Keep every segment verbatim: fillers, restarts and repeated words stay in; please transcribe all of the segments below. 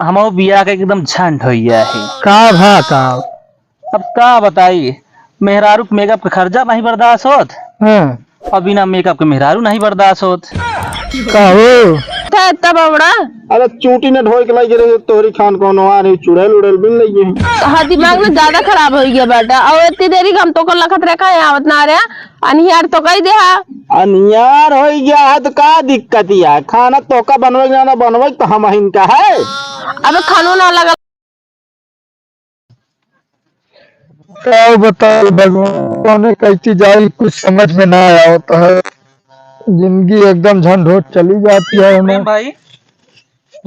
हमहू बियाह के एकदम झंड होइ गया है। का भा का? अब का बताई, मेहरारू के मेकअप के खर्चा नहीं बर्दाश्त होत, हाँ। और बिना मेकअप के मेहरारू नहीं बर्दाश्त होत। का हो? था इतना बबड़ा। अरे चूटी न ढोए के लागे रहे तोहरी खान कौनो आ रही चुड़ैल उड़ैल बिन लगी है। तोहार दिमाग ना ज्यादा खराब होइ गया बाटा। और इतनी देरी हम तोका लखत रखा है, आवत ना रहा। अनियार तो कही दे हा। अनियार होइ गया है तो का दिक्कत है? खाना तोका बनवे के ना बनवे तो हम हिन का है। अबे खानो ना लगा। का बताई भगवान, कौने कैसी जाई, कुछ समझ में ना आवत है। जिंदगी एकदम झंड होत चली जाती है हमें। प्रेम भाई,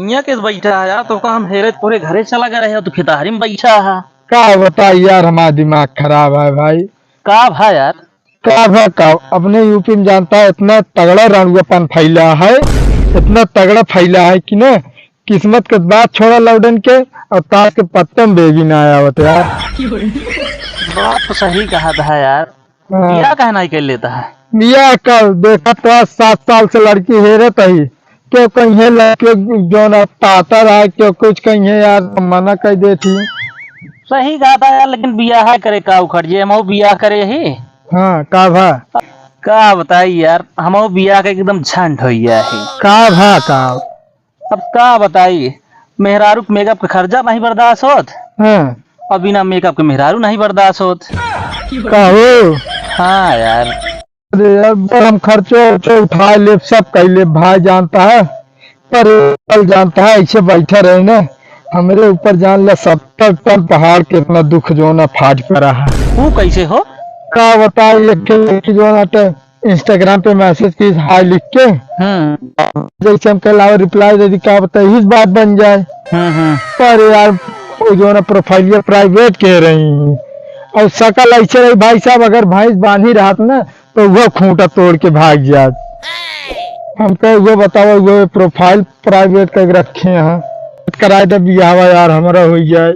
हियाँ कैसे बैठा है यार? तोका हम हेरे तोरे घरे चला गए रहे, तू खेतहरी में बैठा है। का बताई यार, हमारा दिमाग खराब है भाई। का भा यार? का भा का, अपने यूपी में जानता है, इतना तगड़ा राणुआपन फैला है, इतना तगड़ा फैला है कि ना, किस्मत के बात छोड़ा लौडन के, और ताश के पत्ते में बेबी ना आवत यार। बात तो सही कहा था यार। हाँ। बियाह काहे नहीं कर लेता है? बियाह का देखा तो आज सात साल से लड़की हेरत ही, क्यों कहीं है लड़के जो ना पाता रहा, क्यों कुछ कहीं है यार, मना कर देती। सही कहा था यार, लेकिन बियाह करे का उखड़ जे, हम बियाह करे ही। हाँ, का भा? का बताई यार, हम बियाह के एकदम झंड होइ गया है। का भा का? अब का बताई, मेहरारू के मेकअप के खर्चा नहीं बर्दाश्त होत, हाँ। और बिना मेकअप के मेहरारू नहीं बर्दाश्त होत। का हो? हाँ यार। अरे यार, बड़ हम खर्चो उर्चो उठा लेब, सब कर लेब, भाई जानता है, पर कल जानता है, ऐसे बैठा रहे ना, हमरे ऊपर जान ला सत्तर टन पहाड़ के इतना दुख जो ना फाट पड़ा है। वो कैसे हो? का बताई, एक ठे लड़की जो ना तो Instagram पे message की हाय लिख के, हम्म। जैसे हम कल आवे reply दे दी, का बताई, इस बात बन जाए। हम्म, हम्म। पर यार, वो जो ना profile ये private कह रही, और शकल ऐसे रही भाई साहब, अगर भैंस बांधी रहत ना, तो वो खूंटा तोड़ के भाग जात। हम कहे, वो बताओ, वो profile private कर रखे हैं, कराए दे बियाहवा यार, हमारा हो जाए।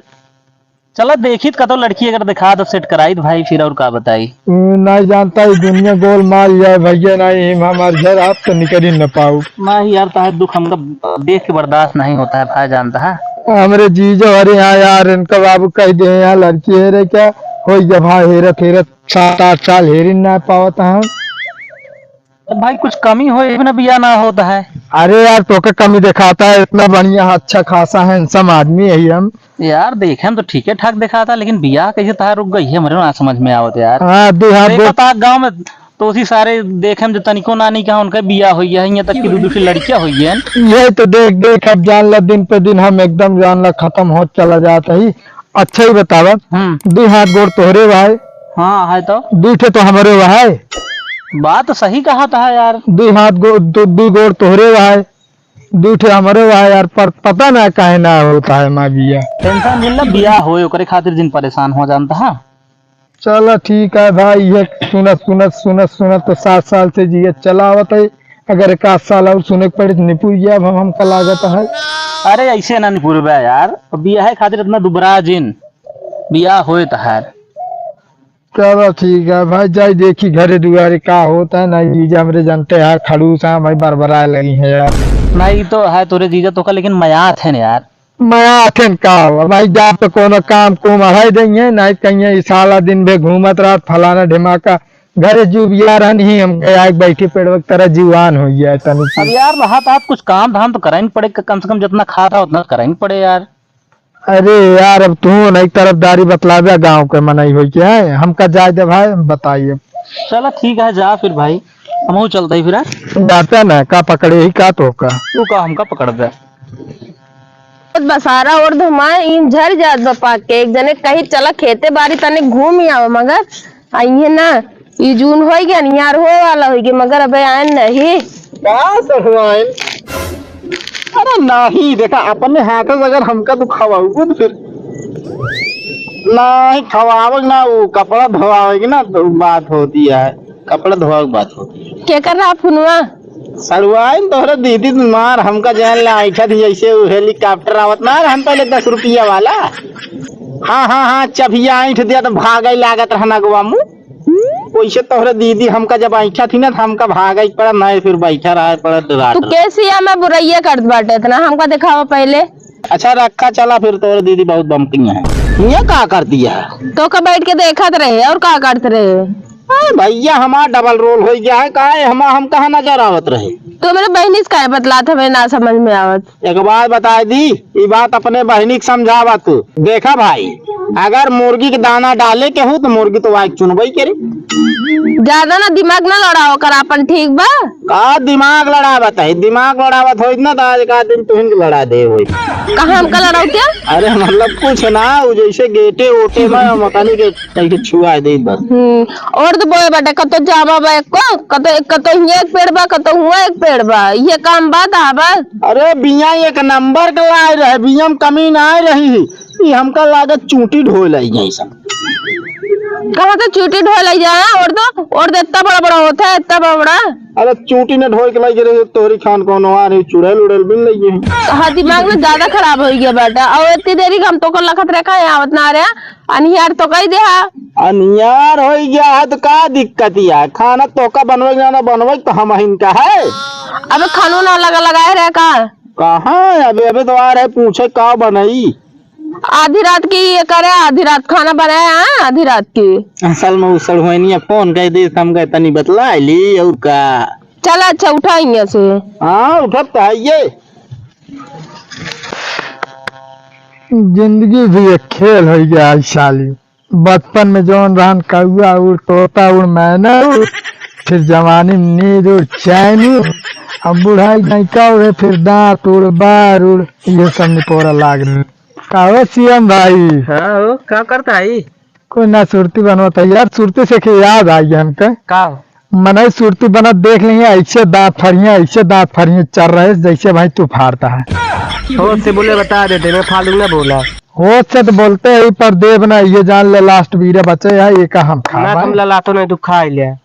चला देखित कतो लड़की अगर दिखा दो, set कराई दे भाई, फिर और का बताई। तू नहीं जानता, ये दुनिया गोलमाल है भैया, नहीं हम हमारे घर आप तो निकल ही न पाऊ। नहीं यार, ताहे दुख हमका देख के बर्दाश्त नहीं होता है भाई, जानता है। हमरे जीजो हरे यहाँ यार, इनका बाबू कह दे यहाँ लड़की है रे क्या, हो गया भाई, हेरत हेरत सात आठ साल हेरी ना पावत हम। तो भाई कुछ कमी हो, ये भी ना बिया ना होता है। अरे यार, तोके कमी दिखाता है, इतना बढ़िया, अच्छा खासा handsome आदमी है हम। यार, देखे हम तो ठीके ठाक दिखाता, लेकिन बिया कैसे तार रुक गई है, हमरे ना समझ में आवत यार। हाँ, दू हाथ देखा गो- था गाँव में, तो उसी सारे देखे हम जो तनिको नानी कहा उनका बिया हो गया है, यहाँ तक कि दू दूसरी लड़कियाँ हो गई हैं। ये तो देख, देख, अब जान ला, दिन पे दिन हम एकदम जान ला खत्म होत चला जात है। अच्छा ही बतावा, हम्म। दू हाथ गोड़ तोहरे भाई। हाँ, है तो। दू ठे तो हमरे भाई। बात तो सही कहा था यार। दू हाथ गो-, दू, दू गोड़ तोहरे भाई, दू ठे हमरे भाई यार, पर पता ना काहे ना होता है माँ बिया। Tension जिन ला बिया होए, ओकरे खातिर जिन परेशान हो जानता है। चला ठीक है भाई, ये सुनत, सुनत, सुनत, सुनत तो सात साल से जियत चला आवत है। अगर एक आध साल और सुने के पड़े तो निपुर गया अब हम, हमका लागत है। अरे ऐसे ना निपुरबे यार, अब बियाह खातिर इतना दुबरा जिन, बियाह होए तहार। चलो ठीक है भाई, जाई देखी घरे दुआरे का होता है, नहीं जीजा हमरे जानते हैं खड़ूस हैं भाई, बरबराए लगी हैं यार। नहीं तो है तोरे जीजा तोका, लेकिन मयात है ना यार। मयात है का हुआ भाई, जा तो कोनो काम कुम अढ़ाई देंगे, नहीं कहिए ई साला दिन भे घूमत रहत फलाना ढिमाका, घरे जुबिया रहन ही हम आए बैठी पेड़वा की तरह जुआन हो गया है तनी सी। अब यार रहा था कुछ काम धाम तो करइन पड़े, कम से कम जितना खाता उतना करइन पड़े यार। अरे यार, अब तू नहीं तरफदारी बतलावे गाँव के मनई होई के है, हमका जाए दे भाई, हम बताइए। चला ठीक है, जा फिर भाई, हमहू चलते ही फिर, हाँ? जाता ना, का पकड़े ही का तो का? तू का हमका पकड़ दे? बसारा और धुमा इन झर जात बा पाक के, एक जने कही चला खेते बारी तने घूम ही आवा, मगर आ इहे ना, ई जून होई गया, नियार होए वाला होई गया, मगर अबे आयन नहीं। का सहुआइन? अरे नाही, देखा, अपने हाथ से अगर हमका तू खवाऊ तो फिर नाही खवावे ना, वो कपड़ा धोवावे की ना तो बात होती है, कपड़ा धोवा की बात होती है। के कर रहा फोनवा? सड़ुआइन तोहरे दीदी मार हमका जान ले ऐठा थी जैसे वो helicopter आवत ना रहन पहले दस रुपया वाला। हाँ, हाँ, हाँ, चभिया ऐठ दिया तो भागे लागत रहना गवा मुँह। वैसे तोहरे दीदी हमका जब ऐठा थी ना तो हमका भागे पड़ा, नहीं फिर बैठा रहा पड़ा डरात तू रहा। कैसे या मैं बुरैया करत बाटे इतना, हमका दिखावा पहले। अच्छा रखा, चला फिर, तोर दीदी बहुत बमकी है। ये का करती है? तोका बैठ के देखत रहे और का करत रहे? अरे भैया, हमार डबल रोल होइ गया है, का है, हम, हम कहाँ नजर आवत रहे? तो मेरे बहिनी से काहे बतलात हमें ना समझ में आवत? एक बात बताइ दी, ई बात अपने बहिनी के समझावा तू। देखा भाई, अगर मुर्गी के दाना डाले के हो तो मुर्गी तो वाइक चुनबई करे। ज्यादा ना दिमाग ना लड़ाओ कर आपन, ठीक बा? का दिमाग लड़ावत है? दिमाग लड़ावत होइत ना तो आज का दिन तुहिन के लड़ा दे होइत। कहाँ हमका लड़ाओ क्या? अरे मतलब कुछ ना, वो जैसे गेटे ओटे में मकानी के कहीं के छुआ दे बस। हम्म, और तो बोए बाटे, कतो जामा बा एको, कतो, कतो हियाँ एक पेड़ बा, कतो हुआँ एक पेड़ बा, ये काम बा, कहा बा? अरे बिया एक नंबर के लाए रहे, बिया में कमी ना रही, ई हमका लागत चूंटी ढोए लाई जैसन। कहाँ से चूंटी ढोए लाई जाए? और तो, और तो इतना बड़ा बड़ा होता है, इतना बड़ा बड़ा। अरे चूंटी ने ढोए के लाई रहे, तोहरी खान कौनो आ रही, चुड़ैल उड़ैल बिन लगी है। हाँ, दिमाग में ज्यादा खराब होइ गया बाटा, और इतनी देरी हम तोका लखत रखा है, आवत ना रहा। अनियार तो कही दे हा। अनियार होइ गया है तो का दिक्कत या? खाना तोका बनवे के ना बनवे तो हम हिन का है। अबे खानो ना लगा लगाए रहे का? कहाँ है? अबे, अबे तो आ रहे पूछे का बनई। आधी रात की ये करे, आधी रात खाना बनाया है, आधी रात की। असल में उ सड़ुआइनिया फोन कइ दे, हम कहे तनी बतला ली और का। चल अच्छा उठा यहाँ से। हाँ उठत तो है ये। जिंदगी भी एक खेल होइ गया है साली। बचपन में जौन रहन कौआ उड़, तोता उड़, मैना उड़, फिर जवानी में नींद उड़, चैन उड़, अब बुढ़ाई में का उड़े, फिर दांत उड़, बार उड़, ये सब निपोरा लाग रहे। का हो सीएम भाई? हाँ हो, का करता है? कोई ना, सुरती बनवत है यार, सुरती से के याद आई हमके। का? मनई सुरती बनत देख लिहे, ऐसे दांत फरिहे, ऐसे दांत फरिहे चल रहे, जैसे भाई तू फाड़ता है। होश से बोले, बता देते, मैं फालतू ना बोला। होश से तो बोलते ही, पर देब ना, ये जान ले, लास्ट बीरे बचे है, ये का हम खा ना, पाए? तुम ललातो नहीं, तू खा ही लिया।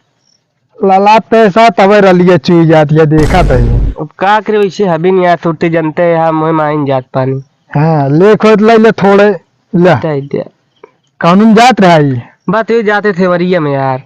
ललात पैसा तबे रलिए चुई जात है, देखा तो ही। अब का करे, वैसे हबी नहीं यार, सुरती जनते हैं, हम वही माइन जात पानी। हाँ, ले खोद ले, ले थोड़े, ले। दे दे। कानून जात रहा ही। बात ये जाते थे वरिया में यार।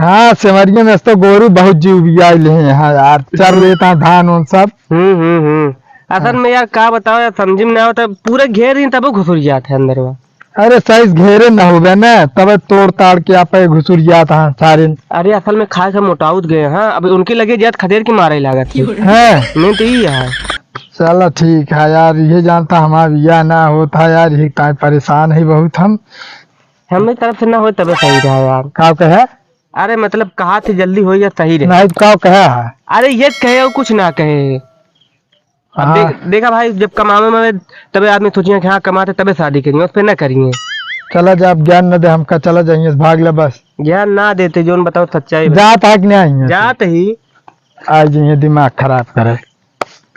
हाँ, सेमरिया में तो गोरू बहुत जीव बियाइल हैं यहाँ यार, चर लेता धान उन सब। हम्म, हम्म, हम्म। असल हाँ। में यार, का बताओ यार, समझ में ना आवत, पूरे घेर दिन तबो घुसुर जात है अंदर में। अरे, साइज घेरे ना होबे ना, तबे तोड़ ताड़ के आप घुसुर जात हैं सारे। अरे, असल में खाए से मोटाउत गए हैं, अब उनके लगे जात खदेर के मारे लागत है। हैं? नहीं तो ई है। चला ठीक है यार, ये जानता हमारा बियाह ना होता यार, ये ताई परेशान है बहुत हम। हमें तरफ से ना होए तबे सही रहा यार। का कहे? अरे मतलब कहा थे जल्दी हो या सही रहे। नहीं, का कहे है? अरे ये कहे और कुछ ना कहे। अब हाँ। देख, देखा भाई, जब कमावे में तबे आदमी सोचिए कि हाँ कमाते तबे शादी करिए, उस पे ना करिए। चला जा, अब ज्ञान न दे हमका, चला जाइए, भाग ले बस। ज्ञान ना देते, जोन बताओ सच्चाई बता। जात है कि नहीं है? जात ही। आ जाइए, दिमाग खराब करे।